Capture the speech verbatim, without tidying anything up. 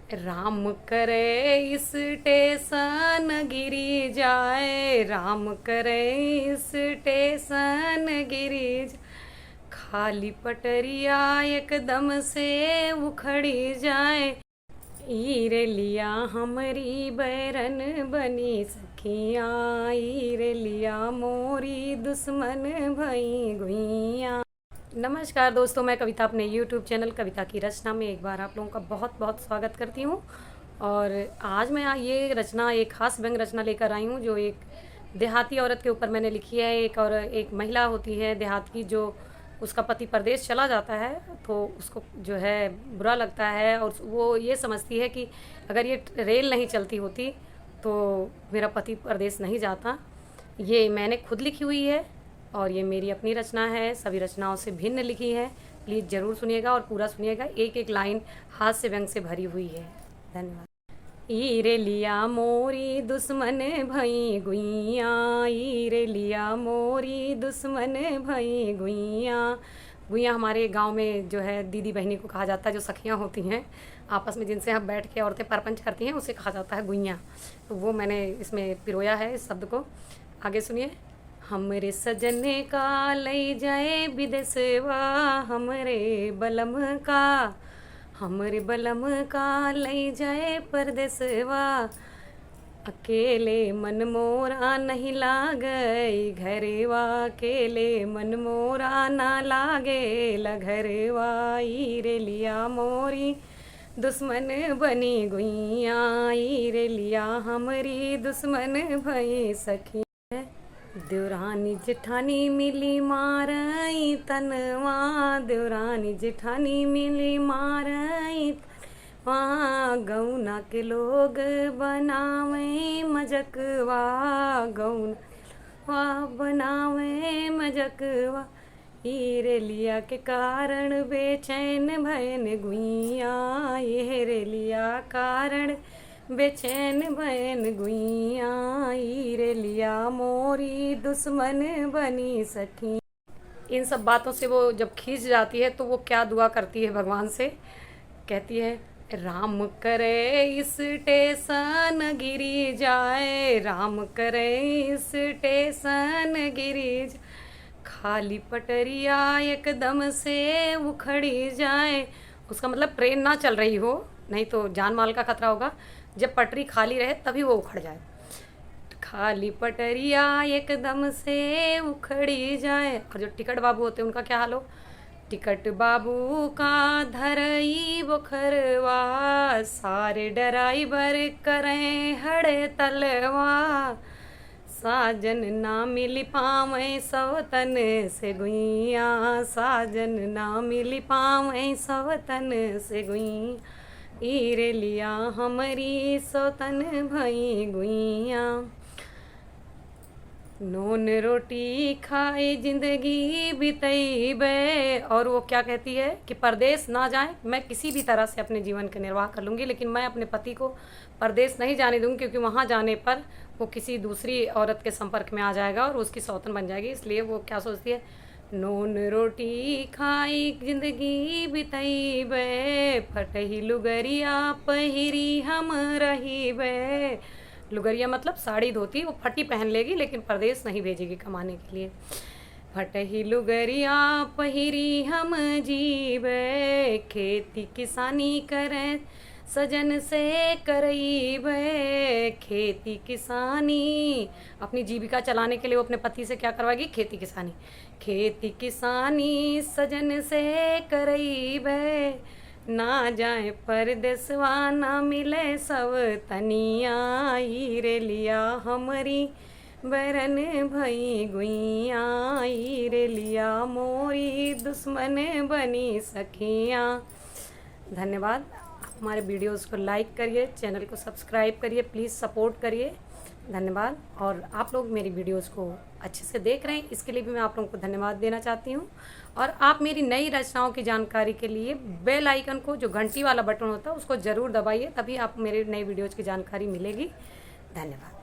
राम करे स्टेशन गिरी जाए, राम करे स्टेशन गिरी जाए, खाली पटरिया एकदम से उखड़ी जाए। ई रेलिया हमरी बैरन बनी सखिया, ई रेलिया मोरी दुश्मन भई गुइया। नमस्कार दोस्तों, मैं कविता अपने YouTube चैनल कविता की रचना में एक बार आप लोगों का बहुत बहुत स्वागत करती हूँ। और आज मैं ये रचना, एक हास्य व्यंग रचना लेकर आई हूँ, जो एक देहाती औरत के ऊपर मैंने लिखी है। एक और एक महिला होती है देहात की, जो उसका पति परदेश चला जाता है, तो उसको जो है बुरा लगता है और वो ये समझती है कि अगर ये रेल नहीं चलती होती तो मेरा पति परदेश नहीं जाता। ये मैंने खुद लिखी हुई है और ये मेरी अपनी रचना है, सभी रचनाओं से भिन्न लिखी है। प्लीज ज़रूर सुनिएगा और पूरा सुनिएगा, एक एक लाइन हास्य व्यंग से भरी हुई है। धन्यवाद। ई रेलिया मोरी दुश्मन भई गुइया, ई रेलिया मोरी दुश्मन भई गुइया। गुइया हमारे गांव में जो है दीदी बहनी को कहा जाता है, जो सखियां होती हैं आपस में, जिनसे हम बैठ के औरतें परपंच करती हैं, उसे कहा जाता है गुइया। तो वो मैंने इसमें पिरोया है इस शब्द को। आगे सुनिए। हमरे सजन का लई जाए विदेशवा, हमरे बलम का, हमरे बलम का लई जाए परदेसवा। अकेले मन मोरा नहीं लागे घरेवा, अकेले मन मोरा ना लागे ला घरेवा। ई रेलिया मोरी दुश्मन बनी गुइया, ई रेलिया हमरी दुश्मन भई सखी। देवरानी जेठानी मिली मारई तनवा, देवरानी जेठानी मिली मारई तनवा। गौना के लोग बनावे मजकवा, गौना के लोग बनावे मजकवा। ई रेलिया के कारण बेचैन भयन गुइया, ई रेलिया कारण बेचैन भयन गुइया। ई रेलिया मोरी दुश्मन बनी सखी। इन सब बातों से वो जब खींच जाती है तो वो क्या दुआ करती है भगवान से, कहती है, राम करे स्टेशन गिरी जाए, राम करे स्टेशन गिरी जाए, खाली पटरिया एकदम से उखड़ी जाए। उसका मतलब ट्रेन ना चल रही हो, नहीं तो जान माल का खतरा होगा। जब पटरी खाली रहे तभी वो उखड़ जाए। खाली पटरिया एकदम से उखड़ी जाए। और जो टिकट बाबू होते हैं उनका क्या हाल हो? टिकट बाबू का धरई बोखरवा, सारे ड्राइवर करें हड़तलवा। साजन ना मिली पावे सवतन से गुइया, साजन ना मिली पावे सवतन से गुइया। ई रेलिया हमरी सवतन भई गुइया। नून रोटी खाए जिंदगी बितइबे। और वो क्या कहती है कि परदेस ना जाए, मैं किसी भी तरह से अपने जीवन का निर्वाह कर लूँगी, लेकिन मैं अपने पति को परदेस नहीं जाने दूँगी, क्योंकि वहाँ जाने पर वो किसी दूसरी औरत के संपर्क में आ जाएगा और उसकी सौतन बन जाएगी। इसलिए वो क्या सोचती है, नून रोटी खाई जिंदगी बितइबे, फटही लुगरिया पहिरी हम रहिबे। लुगरिया मतलब साड़ी धोती, वो फटी पहन लेगी, लेकिन परदेस नहीं भेजेगी कमाने के लिए। फटही लुगरिया पहिरी हम जीबे, खेती किसानी करे सजन से करइबे। खेती किसानी, अपनी जीविका चलाने के लिए वो अपने पति से क्या करवाएगी? खेती किसानी। खेती किसानी सजन से करइबे, ना जाए परदेसवा ना मिले सवतनिया। ई रेलिया हमरी बैरन भई गुइया, ई रेलिया मोरी दुश्मन बनी सखिया। धन्यवाद। आप हमारे वीडियोज़ को लाइक करिए, चैनल को सब्सक्राइब करिए, प्लीज़ सपोर्ट करिए। धन्यवाद। और आप लोग मेरी वीडियोज़ को अच्छे से देख रहे हैं, इसके लिए भी मैं आप लोगों को धन्यवाद देना चाहती हूँ। और आप मेरी नई रचनाओं की जानकारी के लिए बेल आइकन को, जो घंटी वाला बटन होता है, उसको ज़रूर दबाइए, तभी आप मेरे नए वीडियोज़ की जानकारी मिलेगी। धन्यवाद।